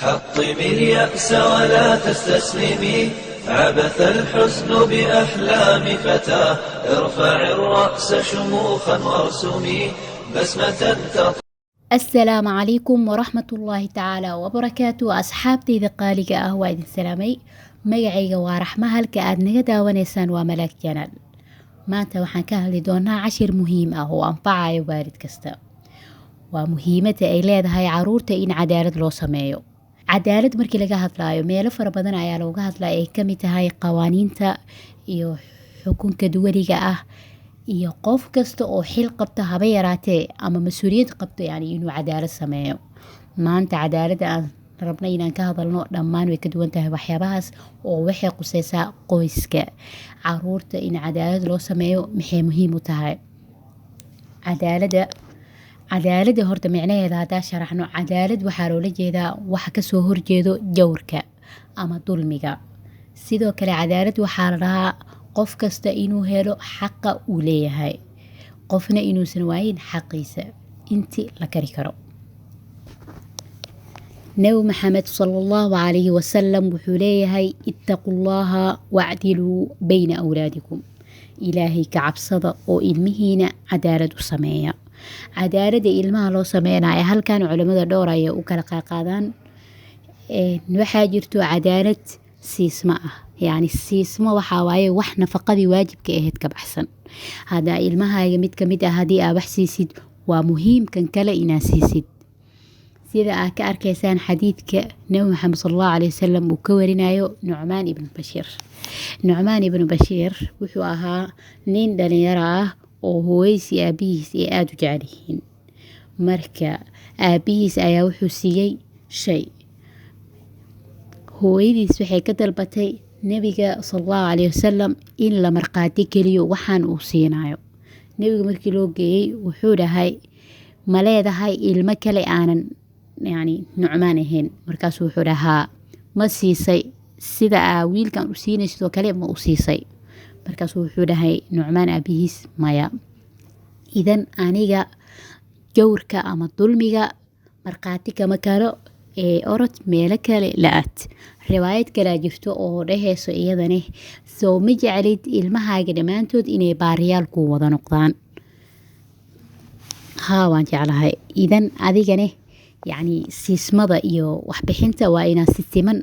حطم اليأس ولا تستسلمي، عبث الحزن بأحلام فتى، ارفع الرأس شموخا وارسمي بسمة تطوى. Asalaamu calaykum waraxmatullaahi tacaala wabarakaatu. Asxaabtayda qaaliga ah, waa idin salaamay. Magacayga waa Raxma, halka aad naga daawanaysaan waa Malaag Channel. Maanta waxaan ka hadli doonaa cashir muhiim ah oo anfacayo waalid kasta. Waa muhiimadda ay leedahay caruurta in cadaalad loo sameeyo. Cadaalad markii laga hadlaayo, meelo fara badan ayaa looga hadlaya, ay kamid tahay qawaaniinta iyo xukunka duwaliga ah iyo qof kasta oo xil qabta haba yaraatee ama mas-uuliyad qabto, yani inuu cadaalad sameeyo. Maanta cadaaladda aan rabna inaan ka hadalno dhammaan way ka duwan tahay waxyaabahaas, oo waxay quseysaa qoyska. Caruurta in cadaalad loo sameeyo maxay muhiim u tahay? Cadaaladda horta micnaheeda haddaa sharaxno, cadaalad waxaa loola jeedaa waxa kasoo horjeedo jawrka ama dulmiga. Sidoo kale cadaalad waxaa la dhahaa qof kasta inuu helo xaqa uu leeyahay, qofna inuusan waayin xaqiisa intii la kari karo. Nabi Maxamed sala allahu calayhi wasalam wuxuu leeyahay: "Ittaqu llaha wacdiluu bayna awlaadikum." Ilaahay ka cabsada oo ilmihiina cadaalad u sameeya. Cadaaladda ilmaha loo sameynaya halkan culimada dhowr ayay u kala qaaqaadaan. Waxaa jirto cadaalad siismo ah. Yacni siismo waxaa waaye wax nafaqadii waajibka ahayd ka baxsan. Haddaa ilmahaaga mid kamid ah haddii aa wax siisid, waa muhiim kan kale inaa siisid, sida aad ka arkaysaan xadiidka Nabi Maxamed sal allahu caleyhi wasalam uu ka warinayo Nucmaan ibnu Bashiir. Nucmaan ibnu Bashiir wuxuu ahaa nin dhalinyaro ah oo hooyadiis iyo aabihiis ay aada u jecel yihiin. Marka aabihiis ayaa wuxuu siiyey shay. Hooyadiis waxay ka dalbatay Nebiga sala allahu caleyhi wasalam in la markhaati geliyo waxaan uu siinayo. Nebiga markii loo geeyey, wuxuu dhahay: "Ma leedahay ilmo kale aanan yani Nucmaan ahayn?" Markaasuu wuxuu dhahaa: "Ma siisay sida aa wiilkan u siinay sidoo kale, ma u siisay?" Markaasuu wuxuu dhahay Nucmaan aabihiis: "Maya." "Idan aniga jawrka ama dulmiga markhaati kama kalo ee orod meelo kale la-aad. Riwaayad kalaa jirto oo dhaheyso iyadane: "Soo ma jeclid ilmahaaga dhammaantood inay baariyaal ku wada noqdaan?" "Haa, waan jeclahay." "Idan adigane yacni siismada iyo waxbixinta waa inaad si siman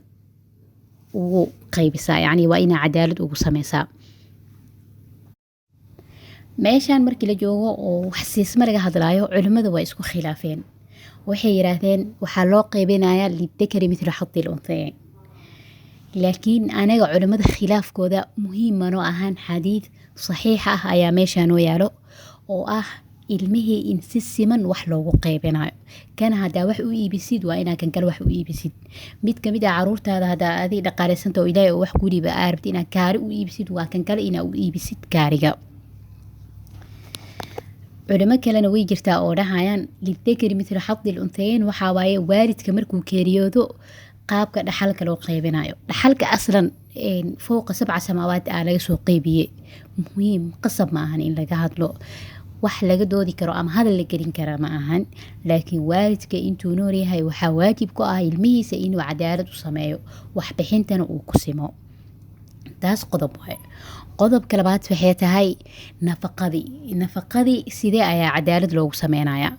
ugu qaybisaa, yacni waa inaa cadaalad ugu sameysaa." Meeshaan markii la joogo oo wax siisma laga hadlaayo, culimmada waa isku khilaafeen. Waxay yiraahdeen waxaa loo qaybinayaa lidakari mithlu xadi lunhayayn, laakiin anaga culimmada khilaafkooda muhiim manoo ahaan. Xadiid saxiix ah ayaa meesha noo yaalo oo ah ilmihii in si siman wax loogu qaybinayo. Kana haddaa wax u iibisid, waa inaa kan kale wax u iibisid. Mid kamid ah caruurtaada haddaa adig dhaqaaleysanta oo Ilaahay oo wax ku dhiiba aa rabtid inaad kaari u iibisid, waa kan kale inaa u iibisid kaariga. Culimo kalena way jirtaa oo dhahayaan lidakari mithlu xadi lunhayayn waxaa waaye waalidka markuu geeriyoodo qaabka dhaxalka loo qaybinayo. Dhaxalka aslan fowqa sabca samaawaat aa laga soo qeybiyey. Muhiim qasab ma ahan in laga hadlo, wax laga doodi karo ama hadal la gelin kara ma ahan, laakiin waalidka intuu nool yahay waxaa waajib ku ah ilmihiisa inuu cadaalad u sameeyo, waxbixintana uu ku simo. Taas qodob waaye. Qodobka labaad waxay tahay nafaqadii. Nafaqadii sidee ayaa cadaalad loogu sameynayaa?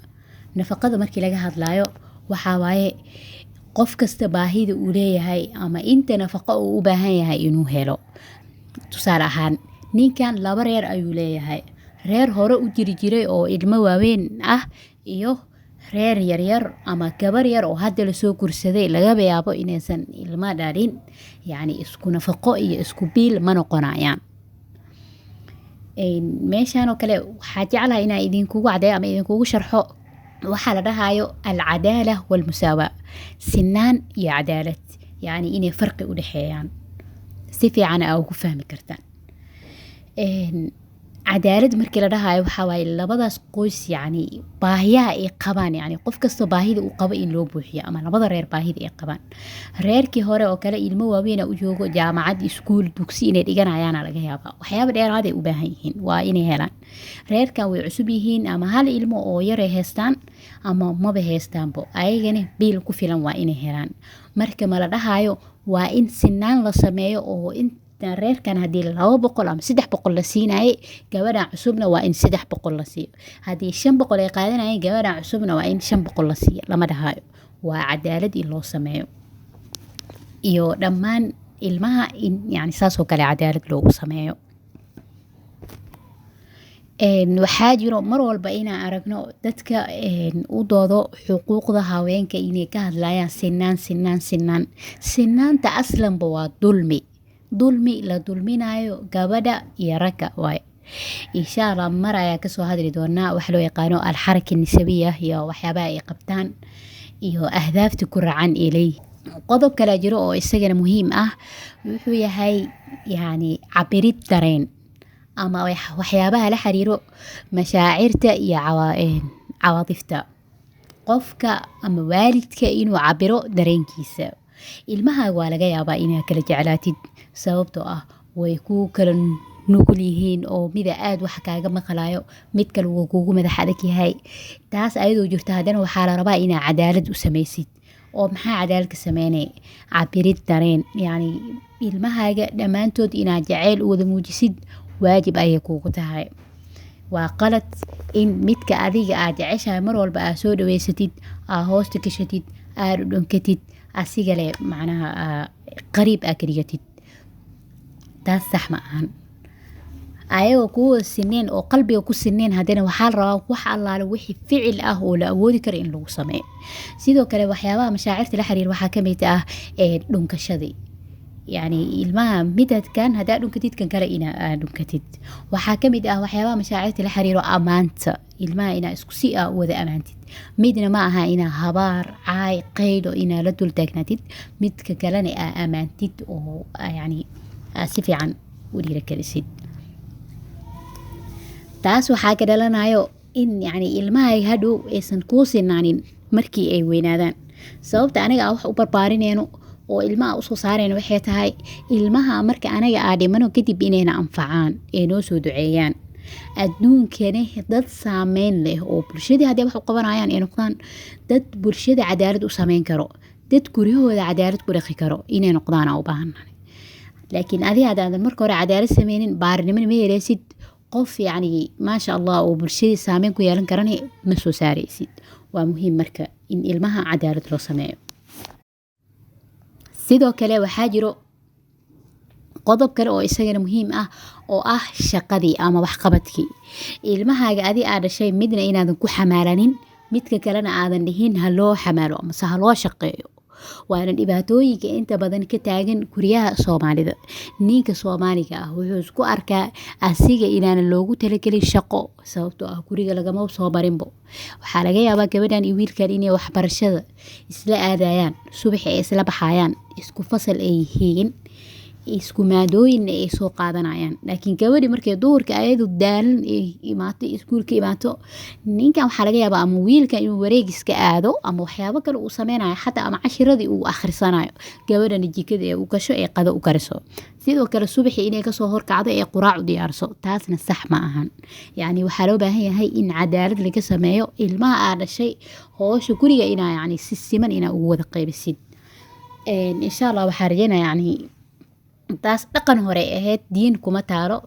Nafaqada markii laga hadlayo, waxaa waaye qof kasta baahida uu leeyahay ama inta nafaqo uu u baahan yahay inuu helo. Tusaale ahaan, ninkan laba reer ayuu leeyahay: reer hore u jiri jiray oo ilmo waaweyn ah iyo reer yaryar ama gabar yar oo hadda lasoo guursaday, lagaba yaabo inaysan ilmo dhalin. Yacni isku nafaqo iyo isku biil ma noqonayaan. Meeshan oo kale waxaa jeclahay inaan idinkugu cadeeyo ama idinkugu sharxo waxaa la dhahayo alcadaala walmusaawaa, sinaan iyo cadaalad, yacni inay farqi u dhexeeyaan, si fiican aa ugu fahmi kartaan. Cadaalad markii la dhahayo waxaa waaye labadaas qoys, yacni baahiyaha ay qabaan, yacni qof kasta baahida uu qabo in loo buuxiyo, ama labada reer baahida ay qabaan. Reerkii hore oo kale ilmo waaweyn u joogo, jaamacad, iskuul, dugsi inay dhiganayaana laga yaabaa, waxyaaba dheeraad ay u baahan yihiin waa inay helaan. Reerkan way cusub yihiin, ama hal ilmo oo yaray haystaan ama maba haystaanbo, ayagana biil ku filan waa inay helaan. Marka mala dhahayo waa in sinaan la sameeyo oo in reerkan haddii 200 ama 300 la siinayay, gabadhan cusubna waa in 300 la siiyo. Haddii 500 ay qaadanayeen, gabadhan cusubna waa in 500 la siiyo, lama dhahayo. Waa cadaalad in loo sameeyo iyo dhammaan ilmaha in yani saasoo kale cadaalad loogu sameeyo. Waxaa jiro mar walba inaan aragno dadka u doodo xuquuqda haweenka inay ka hadlayaan sinaan, sinaan, sinaan. Sinaanta aslanba waa dulmi, dulmi la dulminayo gabadha iyo ragga waaye. Insha Allah mar ayaa kasoo hadli doonaa waxa loo yaqaano alxaraka nisabiya iyo waxyaabaha ay qabtaan iyo ahdaafta ku racan ay leeyihiin. Qodob kale jiro oo isagana muhiim ah, wuxuu yahay yani cabirid dareen ama waxyaabaha la xiriiro mashaacirta iyo cawaatifta qofka ama waalidka inuu cabiro dareenkiisa. Ilmahaaga waa laga yaabaa inaad kala jeclaatid, sababtoo ah way ku kala nugul yihiin, oo mida aad wax kaaga maqlayo, mid kale wuu kugu madax adag yahay. Taas ayadoo jirto, haddana waxaa la rabaa inaad cadaalad u sameysid. Oo maxaa cadaalad ka sameynay? Cabirid dareen, yacni ilmahaaga dhammaantood inaad jaceyl u wada muujisid waajib ayay kugu tahay. Waa qalad in midka adiga aad jeceshahay mar walba aad soo dhaweysatid, aad hoosta gashatid, aad dhudhunkatid, asiga le macnaha qariib aa ka dhigatid. Taas sax ma ahan. Ayagoo kuwa sineen oo qalbiga ku sineen, haddana waxaa la rabaa wax allaale wixii ficil ah oo la awoodi karo in lagu sameeyo. Sidoo kale waxyaabaha mashaacirta la xiriir waxaa kamid ah dhunkashadii, yacni ilmaha midadkan haddaa dhunkatid, kan kale ina aad dhunkatid. Waxaa kamid ah waxyaabaha mashaacirta la xiriiro ammaanta ilmaha, inaa isku si ah u wada ammaantid. Midna ma aha inaa habaar, caay, qaylo inaa la dul taagnaatid, midka kalena aa ammaantid oo yacni aa si fiican u dhiirigelisid. Taas waxaa ka dhalanayo in yacni ilmaha hadhow aysan kuu sinaanin markii ay weynaadaan. Sababta aniga aan wax u barbaarineyno oo ilmaha usoo saareyno waxay tahay ilmaha marka anaga aa dhimano kadib inayna anfacaan, ee noo soo duceeyaan, adduunkani dad saameyn leh oo bulshadii hadday wax u qabanayaan ay noqdaan dad bulshada cadaalad u sameyn karo, dad guryahooda cadaalad ku dhaqi karo inay noqdaan aa u baahannahay. Laakiin adi haddaadan marka hore cadaalad sameynin, baarinimona ma heleysid, qof yacni maasha Allah oo bulshadii saameyn ku yeelan karana ma soo saareysid. Waa muhiim marka in ilmaha cadaalad loo sameeyo. Sidoo kale waxaa jiro qodob kale oo isagana muhiim ah oo ah shaqadii ama waxqabadkii. Ilmahaaga adi aa dhashay midna inaadan ku xamaalanin, midka kalena aadan dhihin ha loo xamaalo amase ha loo shaqeeyo. Waana dhibaatooyinka inta badan ka taagan guryaha Soomaalida. Ninka Soomaaliga ah wuxuu isku arkaa asiga inaanan loogu talagelin shaqo, sababtoo ah guriga lagama soo barinbo. Waxaa laga yaabaa gabadhan iyo wiilkan inay waxbarashada isla aadayaan, subaxi ay isla baxayaan, isku fasal ay yihiin, isku maadooyinna ay soo qaadanayaan. Laakiin gabadhi markay duhurka ayadu daalan ay imaato, iskuulka imaato, ninkan waxaa laga yaabaa ama wiilkan inuu wareeg iska aado ama waxyaabo kale uu sameynayo xataa, ama cashiradii uu akhrisanayo, gabadhana jikada ee u gasho ee qado u kariso. Sidoo kale subaxii inay kasoo horkacdo ee quraac u diyaarso. Taasna sax ma ahan. Yacni waxaa loo baahan yahay in cadaalad laga sameeyo ilmaha aa dhashay, hoosha guriga inaa yacni si siman inaa ugu wada qaybisid. Insha Allah waxaa rajeynaya, yacni taas dhaqan hore ahayd, diin kuma taalo.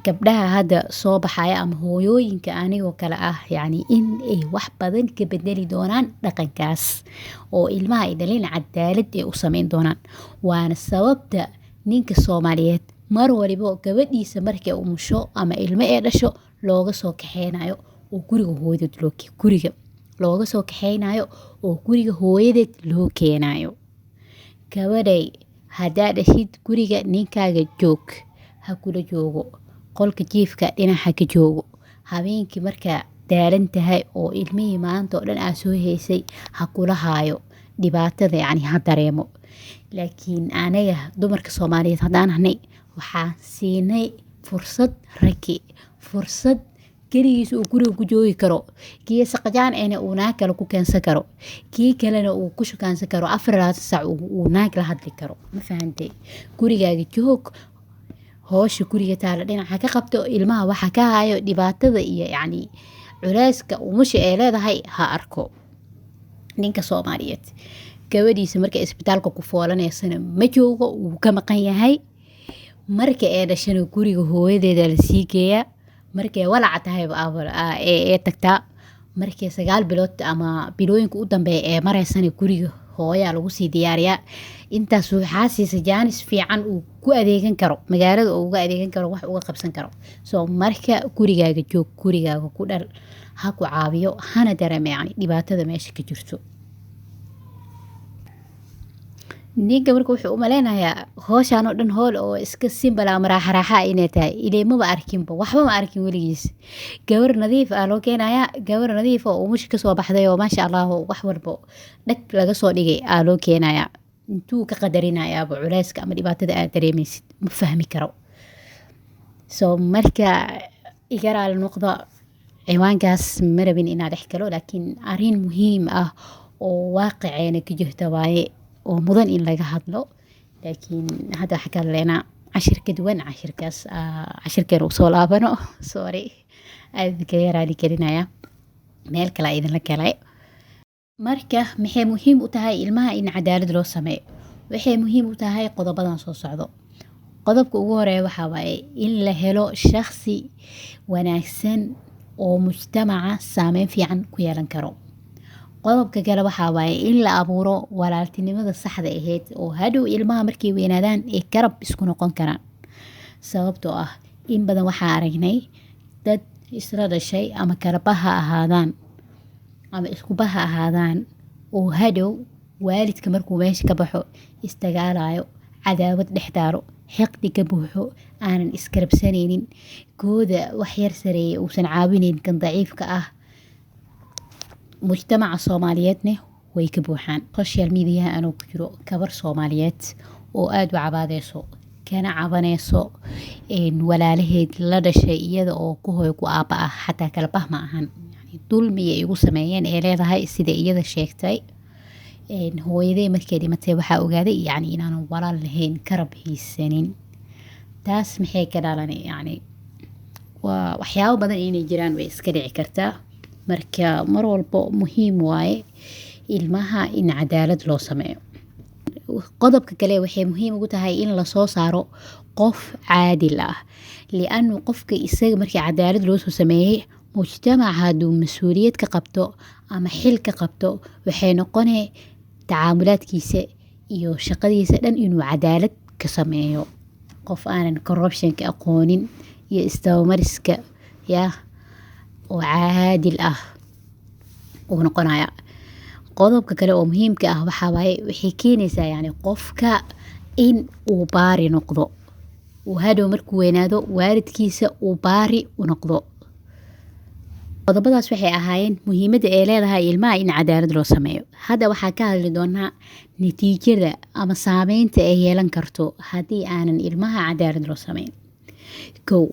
Gabdhaha hadda soo baxaya ama hooyooyinka anigoo kale ah, yacni in ay wax badan ka bedeli doonaan dhaqankaas oo ilmaha ay dhaleen cadaalad ay u sameyn doonaan. Waana sababta ninka Soomaaliyeed mar walibo gabadhiisa markay umusho ama ilmo ee dhasho looga soo kaxeynayo oo guriga hooyadeed loo guriga looga soo kaxeynayo oo guriga hooyadeed loo keenayo. Gabadhay haddaa dhashid, guriga ninkaaga joog, ha kula joogo, qolka jiifka dhinaca ka joogo. Habeenkii markaa daalan tahay oo ilmihii maanta oo dhan aa soo heysay, ha kula haayo dhibaatada, yacni ha dareemo. Laakiin anaga dumarka Soomaaliyeed haddaan nahnay, waxaan siinay Fursad ragi, fursad keligiis uu guriga ku joogi karo, kii saqajaan ahna uu naag kale ku keensan karo, kii kalena uu ku shukaansan karo, 24 saac uu naag la hadli karo. Ma fahantay? Gurigaaga joog, howsha guriga taala dhinaca ka qabto, ilmaha waxa ka hayo dhibaatada iyo yacni culeyska umusha ee leedahay ha arko. Ninka Soomaaliyeed gabadhiisa markay isbitaalka ku foolanaysana ma joogo, wuu ka maqan yahay. Marka ee dhashana guriga hooyadeeda lasii geeyaa. Markay walaca tahayba ee tagtaa. Markay 9 bilood ama bilooyinka u dambeeya ee mareysana guriga hooyaa lagu sii diyaariyaa. Intaas waxaa siisa jaanis fiican uu ku adeegan karo magaalada, oo uga adeegan karo, wax uga qabsan karo. So marka gurigaaga joog, gurigaaga ku dhal, ha ku caawiyo, hana dareema yani dhibaatada meesha ka jirto. Ninka marka wuxuu u maleynayaa howshan oo dhan howl oo iska simple ama raaxa raaxa inay tahay. Ilee maba arkinba, waxba ma arkin weligiis. Gabar nadiif ah loo keenayaa, gabar nadiif oo umusha kasoo baxday oo maasha Allah wax walbo dhag laga soo dhigay aa loo keenayaa. Intuu ka qadarinayaaba culeyska ama dhibaatada aad dareemeysid ma fahmi karo. So marka iga raali noqda, ciwaankaas ma rabin inaa dhex galo, laakiin arrin muhiim ah oo waaqiceena ka jirta waaye oo mudan in laga hadlo. Laakiin hadda waxaa ka hadleynaa cashir ka duwan cashirkaas, cashirkeena usoo laabano. Sorry, aad kaga raali gelinaya, meel kale idinla galay. Marka maxay muhiim u tahay ilmaha in cadaalad loo sameeyo? Waxay muhiim u tahay qodobadan soo socdo. Qodobka ugu horeeya waxaa waaye in la helo shakhsi wanaagsan oo mujtamaca saameyn fiican ku yeelan karo. Qodobka kale waxaa waaye in la abuuro walaaltinimada saxda ahayd oo hadhow ilmaha markay weynaadaan ay garab isku noqon karaan. Sababtoo ah in badan waxaa aragnay dad isla dhashay ama kalabaha ha ahaadaan ama iskuba ha ahaadaan oo hadhow waalidka markuu meesha ka baxo isdagaalayo, cadaawad dhex taalo, xiqdi ka buuxo, aanan iskarabsanaynin, kooda wax yar sareeya uusan caawinayn kan daciifka ah. Mujtamaca Soomaaliyeedne way ka buuxaan. Social mediaha anuu ku jiro gabar Soomaaliyeed oo aada u cabaadeyso kana cabaneyso walaalaheed la dhashay iyada oo ku hooyo ku aaba ah, xataa kala bah ma ahan, yani dulmi ay igu sameeyeen ee leedahay. Sida iyada sheegtay, hooyaday markay dhimatay waxaa ogaaday yani inaanan walaal lahayn, karab haysanin. Taas maxay ka dhalanay? Yani waa waxyaabo badan inay jiraan way iska dhici kartaa. Marka mar walbo muhiim waaye ilmaha in cadaalad loo sameeyo. Qodobka kale waxay muhiim ugu tahay in lasoo saaro qof caadil ah, lianu qofka isaga markii cadaalad loo soo sameeyey, mujtamaca hadduu mas-uuliyad ka qabto ama xil ka qabto, waxay noqonee tacaamulaadkiisa iyo shaqadiisa dhan inuu cadaalad ka sameeyo. Qof aanan corruptionka aqoonin iyo isdabamariska yaa oo caadil ah uu noqonaya. Qodobka kale oo muhiimka ah waxaa waaye waxay keenaysaa yani qofka in uu baari noqdo, uu hadhow markuu weynaado waalidkiisa uu baari u noqdo. Qodobadaas waxay ahaayeen muhiimadda ay leedahay ilmaha in cadaalad loo sameeyo. Hadda waxaa ka hadli doonaa natiijada ama saameynta ay yeelan karto haddii aanan ilmaha cadaalad loo sameyn. Kow,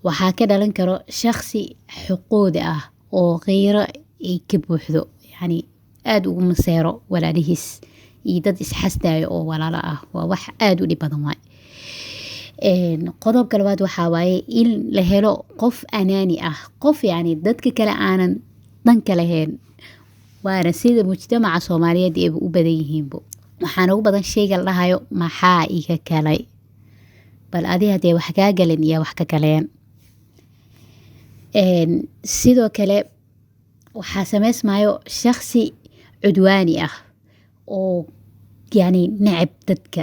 waxaa ka dhalan karo shakhsi xuquudi ah oo qiiro ay ka buuxdo, yacni aada ugu maseero walaalihiis iyo dad isxasdayo oo walaalo ah. Waa wax aada u dhib badan waay. Qodobka labaad waxaa waaye in la helo qof anaani ah, qof yacni dadka kale aanan danka lahayn, waana sida mujtamaca Soomaaliyeed ayba u badan yihiinbo. Waxaana ugu badan sheyga la dhahayo "maxaa iga galay?" Bal adi haddee wax kaa galin iyo wax ka galeen. Sidoo kale waxaa sameysmayo shakhsi cudwaani ah oo yacni neceb dadka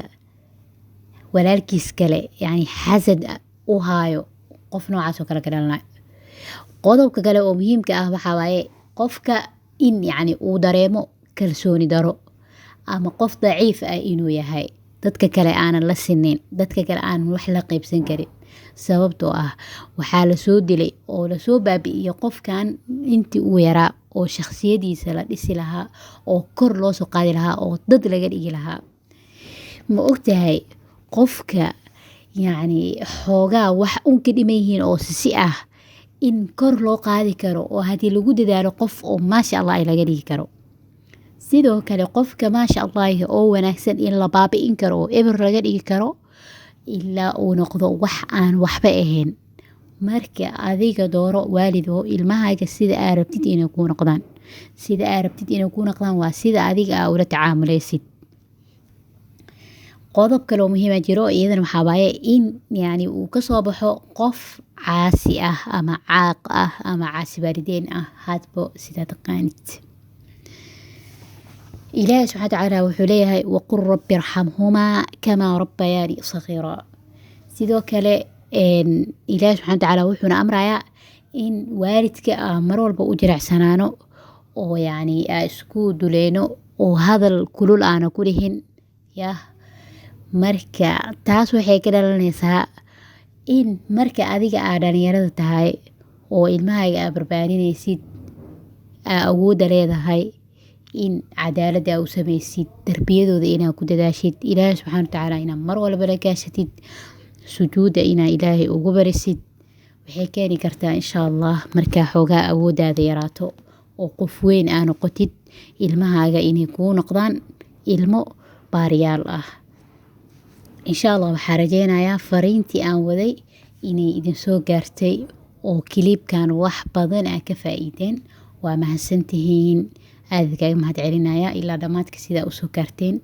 walaalkiis kale, yacni xasad u haayo. Qof noocaas oo kale ka dhalanayo. Qodobka kale oo muhiimka ah waxaa waaye qofka in yacni uu dareemo kalsooni daro ama qof daciif ah inuu yahay, dadka kale aanan la sinayn, dadka kale aanan wax la qaybsan karin, sababtoo ah waxaa lasoo dilay oo lasoo baabi'iyey qofkan intii uu yaraa oo shakhsiyadiisa la dhisi lahaa oo kor loo soo qaadi lahaa oo dad laga dhigi lahaa. Ma ogtahay qofka Yacni xoogaa wax un ka dhiman yihiin oo sisi ah, in kor loo qaadi karo oo haddii lagu dadaalo qof oo maasha Allah ay laga dhigi karo. Sidoo kale qofka maasha Allah oo wanaagsan in la baabi'in karo oo eber laga dhigi karo ilaa uu noqdo wax aan waxba ahayn. Marka adiga dooro, waalid, oo ilmahaaga sida aa rabtid inay kuu noqdaan. Sida aa rabtid inay kuu noqdaan waa sida adiga aa ula tacaamulaysid. Qodob kale oo muhiima jiro iyadana, waxaa waaye in yani uu kasoo baxo qof caasi ah ama caaq ah ama caasi waalideen ah, hadba sidaa taqaanid. Ilaahi subxana watacaala wuxuu leeyahay: "وقل رب ارحمهما كما ربياني صغيرا." Sidoo kale Ilaahi subxana watacaala wuxuuna amrayaa in waalidka aan mar walba u jilicsanaano oo yacni aa isku duleyno oo hadal kulul aana ku dhihin. Yah, marka taas waxay ka dhalanaysaa in marka adiga aa dhalinyarada tahay oo ilmahaaga aa barbaarinaysid, aa awoodda leedahay in cadaaladda aa u sameysid, tarbiyadooda inaa ku dadaashid, Ilaahay subxaana watacaala inaa mar walba la kaashatid, sujuudda inaa Ilaahay ugu barisid. Waxay keeni kartaa, insha Allah, markaa xoogaa awooddaada yaraato oo qof weyn aa noqotid, ilmahaaga inay kuu noqdaan ilmo baariyaal ah, insha Allah. Waxaa rajeynayaa fariintii aan waday inay idinsoo gaartay oo clipkan wax badan aa ka faa'iideen. Waa mahadsantihiin, aad kaaga mahad celinaya ilaa dhammaadka sidaa usoo gaarteen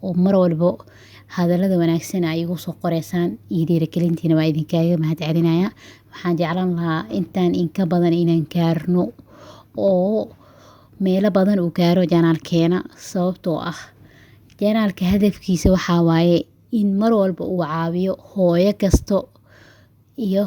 oo mar walbo hadallada wanaagsan aa igu soo qoreysaan iyo dhiirigelintiina waa idinkaaga mahad celinaya. Waxaan jeclaan lahaa intaan inka badan inaan gaarno oo meelo badan uu gaaro channelkeena, sababtoo ah channelka hadafkiisa waxaa waaye in mar walba uu caawiyo hooyo kasto iyo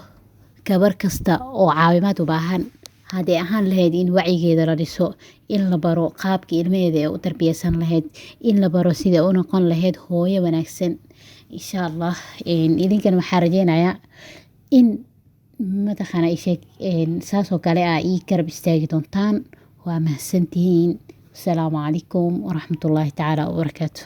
gabar kasta oo caawimaad u baahan, hadday ahaan lahayd in wacyigeeda la dhiso, in la baro qaabka ilmaheeda ee u tarbiyeysan lahayd, in la baro sida u noqon lahayd hooyo wanaagsan, insha Allah. Idinkana waxaa rajeynayaa in mataqaana isheeg saasoo kale aa ii garab istaagi doontaan. Waa mahadsantihiin. Asalaamu calaykum waraxmatullaahi tacaala wabarakaatu.